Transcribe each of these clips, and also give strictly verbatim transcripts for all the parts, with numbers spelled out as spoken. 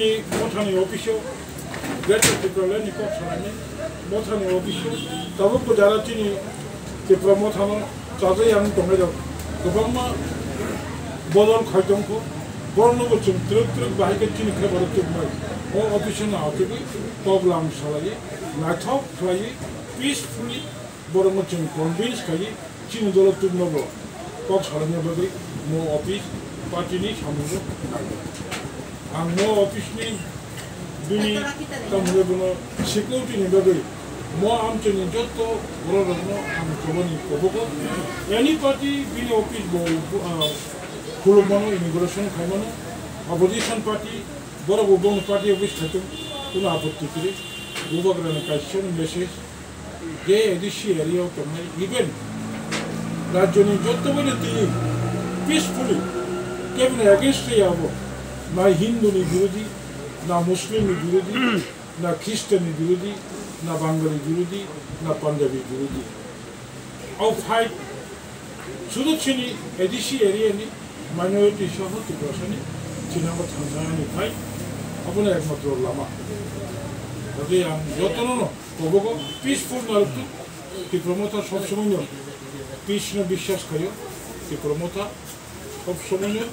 chini Mothani office o, Greater Tipraland ni kok salaini Mothani office o, tabuk bo jara chini Tipra Mothano chajai ang tongnai rok kwbangma bodol khai tongkho. Borokno bo chwng twrwk twrwk bahai khe chini khe borok tubunai o office no achugwi kok lam salaiwi naithok khlaiwi peacefully borokno chwng convince khaiwi chini dolo tubunabo kok salaina bagwi mo office party ni samungo naiwi. Ang mo office ni bini tamni bono security ni bagwi Mo amchani jotto bororokno ang chobani kobogo. Any party bini office bo, ah, khulumano, inauguration khaimano, opposition party, borok bo bongni party office khaitong, kuno apotti kwrwi. Bubagrani kaisa message, je A D C area o tongnai, even rajyoni jotto bini twi peacefully, kebini against ya abo, na Hindu ni birodhi, na Muslim ni birodhi, na Christian ni birodhi, na Bangali birodhi, na Punjabi birodhi. Au fight sudu chini A D C area ni minority soho Tiprasani chinamo thangthangani fight. Abono ekmatro lama. Tadi ang jotono no kobogo peaceful naruktu. Tipra Motha sob somoi no peace no biswas khayo. Tipra Motha sob somoi no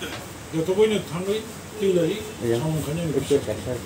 joto boino thangwi twi lai samung khainani biswas khayo.